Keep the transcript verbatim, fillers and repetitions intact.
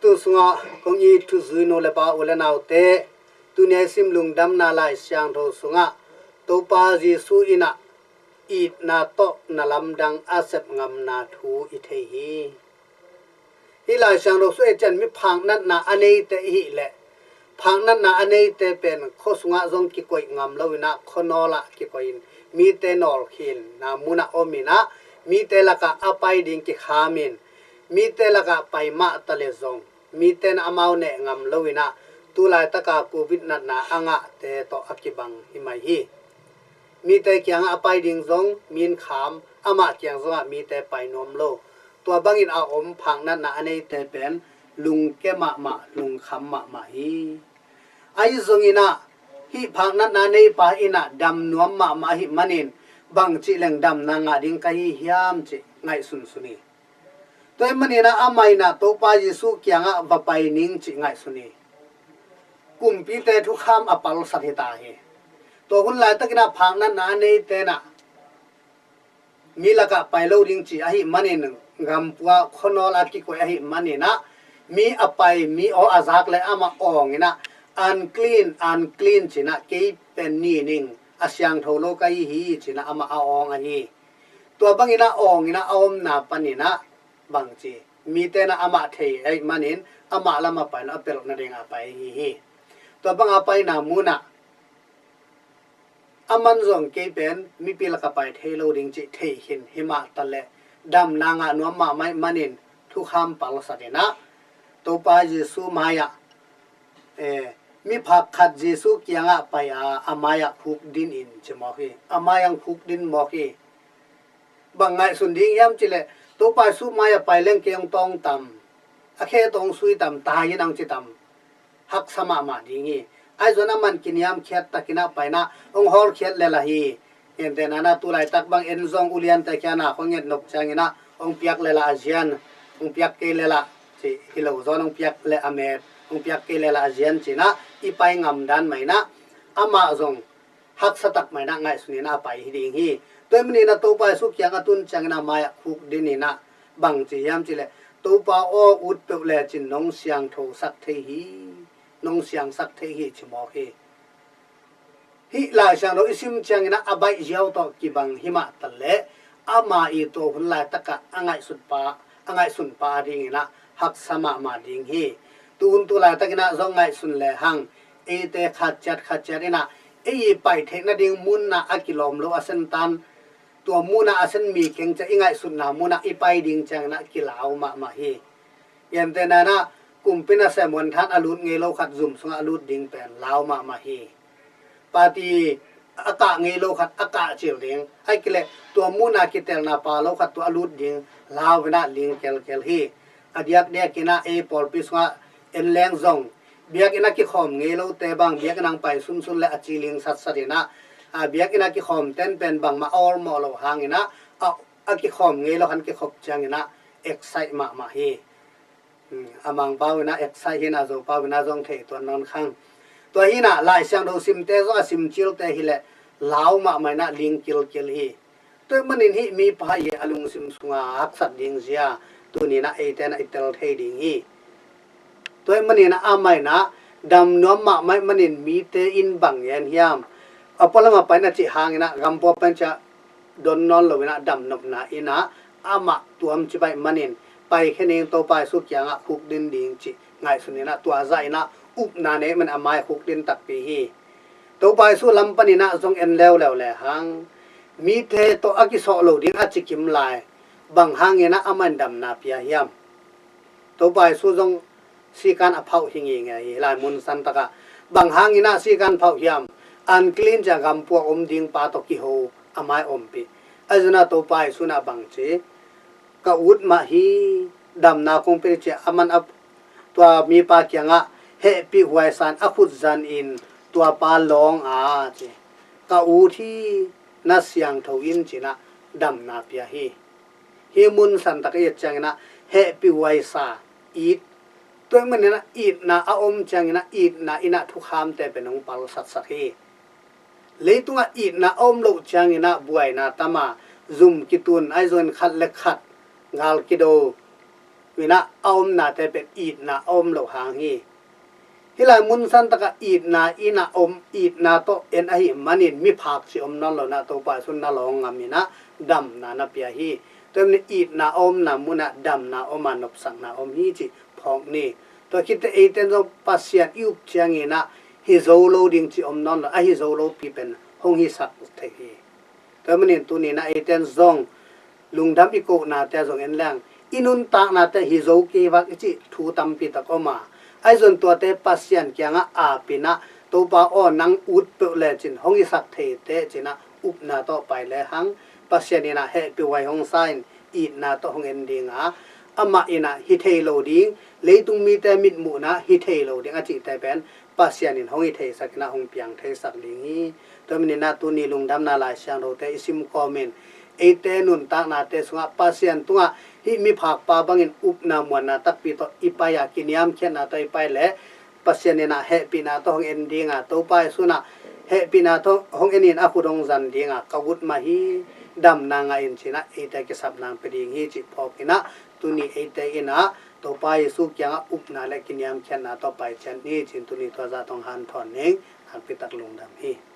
Tu sungah kong it thuzui nu le pa, u le naute, tuni a i sim Lungdamna Lai Siangtho sungah Topa Jesuh in ah itna tawh na lamdang a sep ngamna thu i thei hi. Hih Lai Siangtho sung i et ciang mi phaknatna a neite i hih leh, phaknatna a neite pen khua sungah zong kikoih ngam lo in ah, khua nawlah kikoih in, mite nawlkhin na munah om in ah, mite lakah a pai ding kikham in, mite lakah pai mah ta le zong mite in amau neh ngam lo in ah, tu laitaka Covid natna a ngahte tawh a kibang hi mai hi. Mite kiangah a pai ding zong min kham, amah kiang zongah mite pai nuam lo. Tua bangin a om phaknatna a neite pen lungke mahmah, lungkham mahmah hi. Ahi zongin ah, hih phaknatna a neipa in ah dam nuam mahmah ahih manin, bangci leng damna ngah ding ka hi hiam cih ngaihsunsun hi. Tua ahih manin ah amah in ah Topa Jesuh kiangah va pai ning cih ngaihsun hi. Kumpite thukham a palsat hi ta hi. Tua hun laitakin ah phaknatna a neite in ah mi lakah pai lo ding ci ahih manin, gampua khua nawl a kikoih ahih manin ah, mi a pai, mi aw a zak le amah awng in ah, unclean, unclean ci in ah, kei pen ni ning, a siangtho lo ka hi hi ci in ah amah a awng ahi. Tua bangin ah awng in ah a omna panin ah bangci, mite in ah amah thei ahih manin amah lam a pai in ah a pelh nading a pai ahi hi. Tua bang a paina munah aman zong kei pen mipi lakah pai thei lo ding cih thei khin hi mah ta leh, damna ngah nuam mahmah ahih manin thukham palsat in ah, Topa Jesuh mai-ah, eh, miphak khat Jesuh kiangah pai a, a mai-ah khukdin in ci mawk hi. A mai-ah khukdin mawk hi. Bang ngaihsun ding hiam cih leh, Topa Jesuh mai-ah pai leng kei hong tawng tam, a khe tawh hong sui tam, tai in hong ci tam, haksa mahmah ding hi. Ahi zongin aman kiniamkhiat takin ah pai in ah hong hawlkhiat lel ahi. Gentehna in ah tu laitak bang en zong uliante kiangah na khua nget nop ciangin ah hong piak lel ah a zian, hong piak kei lel ah ci hi lo, zong hong piak leh a met, hong piak kei lel ah a zian ci in ah i pai ngam dan mah in ah, amah zong haksa tak mah in ah ngaihsun in ah a pai hi ding hi. Tua ahih manin ah Topa Jesuh kiangah a tun ciangin ah a mai-ah khukdin in ah, bangci hiam cih leh, Topa aw, ut peuh lecin nong siangthosak thei hi, nong siangsak thei hi ci mawk hi. Hih Lai Siangtho i sim ciangin ah a baih ziau tawh kibang hi mah ta leh, ama i tua hun laitakah a ngaihsut pa, a ngaihsun pa dingin ah haksa mahmah ding hi. Tu hun tu laitakin ah zong ngaihsun lehang, eite khat ciat khat ciat in ah, ei i pai theih nading mun ah a kilawm lo a sentan, tua mun ah a sen mi keng ciah i ngaihsutna mun ah i pai ding ciangin ah kilau mahmah hi. Gentehna in ah, kumpi nasem huanthan a lut ngei lo khat zum sungah a lut ding pen lau mahmah hi. Party a kah ngei lo khat a kah cil ding, ahih kei leh tua mun ah kitelna pha lo khat tua a lut ding lau in ah ling kelkel hi. A diakdiakin ah ei pawlpi sungah en leng zong, biakinn a kikhawm ngei lote bang biakinn ah pai sunsun leh a ci ling satsat in ah, a biakinn a kikhawmten pen bangmah a awlmawh loh hangin ah, a, a kikhawm ngei lo khat kikhop ciangin ah excite mahmah hi. Hmm, a Mangpau in ah excite hi in ah, Zopau in ah zong thei tuan nawn khang. Tua hi in ah Lai Siangtho simte zong a sim cilte hi leh lau mahmah in ah ling kilkil hi. Tua ahih manin hih mipa i a lungsim sunga haksat ding zia tuni in ah eite in ah i tel thei ding hi. Tua ahih manin ah amah in ah dam nuam mahmah ahih manin mite in bang gen hiam? A pualam a pai in ah cih hangin ah, gampua pai in ciah don nawn lo in ah, damnopna in ah amah tuam ci baih manin, paikhia ning, Topa Jesuh kiangah khukdin ding cih ngaihsun in ah, tua zah in ah upna nei man a mai khukdin takpi hi. Topa Jesuh lam panin ah zong en leuleu lehang, mite tawh a kisawh lo ding a cikim lai, bang hangin ah amah in damna pia hiam? Topa Jesuh zong sikan a phauh hi ngingei hi, lai mun santakah. Bang hangin ah sikan phauh hiam? Unclean ci a, gampua om ding pa tawh kiho, a mai ompih. Ahi zongin ah Topa Jesuh in ah bangci, ka ut mah hi, damna kong pia hi ci a, aman a, tua mipa kiangah hehpih huai sa in a khut zan in tua pa lawng a ci. Ka ut hi, na siangtho in ci in ah damna pia hi. Hih mun santak i et ciangin ah hehpih huai sa, it. Tua ahih manin ah itna a om ciangin ah itna in ah thukhamte pen hong palsatsak hi. Leitungah itna a om loh ciangin ah buaina tam a, zum kitun, ahi zongin khat le khat gal kido, Inah a omnate pen itna a om lo hang hi. Hih lai mun san takah itna in a om, itna tawh en ahih manin miphak cih om nawn lo inah Topa Jesuh in na lawng ngam inah damna na pia hi. Tua hi manin itna a omna munah damna om a, nopsakna om hi cih phawk ni. Tua khit teh eite in zong Pasian i up ciangin ah hi zo lo ding cih om nawn lo, a hi zo lopi pen hong hisak thei hi. Tua hi manin tuni inah eite in zong lungdam i kohnate zong en leng, i nuntaknate hi zo kei vak i cih thu tampi tak om a, ahi zong tuate Pasian kiangah ap inah, Topa aw, nang ut peuh lecin hong hisak thei teh ci inah upna tawh pai lehang, Pasian inah hehpih huai hong sa in, itna tawh hong en ding a, amah inah hi thei lo ding, leitung mite mitmuhna hi thei lo ding a cihte pen Pasian in hong hi theisak inah hong piang theisak ding hi. Tua hi manin ah tuni lungdamna Lai Siangthote i sim kawmin, eite nuntaknate sungah Pasian tungah hih miphakpa bangin upna muanna takpi tawh i pai a, kiniamkhiatna tawh i pai leh Pasian inah hehpihna tawh hong en ding a, Topa Jesuh inah hehpihna tawh hong en in a khut hong zan ding a, ka ut mah hi, damna ngah in ci inah eite kisap nang pia ding hi cih phawk inah, tuni eite inah Topa Jesuh kiangah upna le kiniamkhiatna tawh pai ciat ni cin tuni tua zah tawh hong hanthawn ning. Nakpi tak lungdam hi.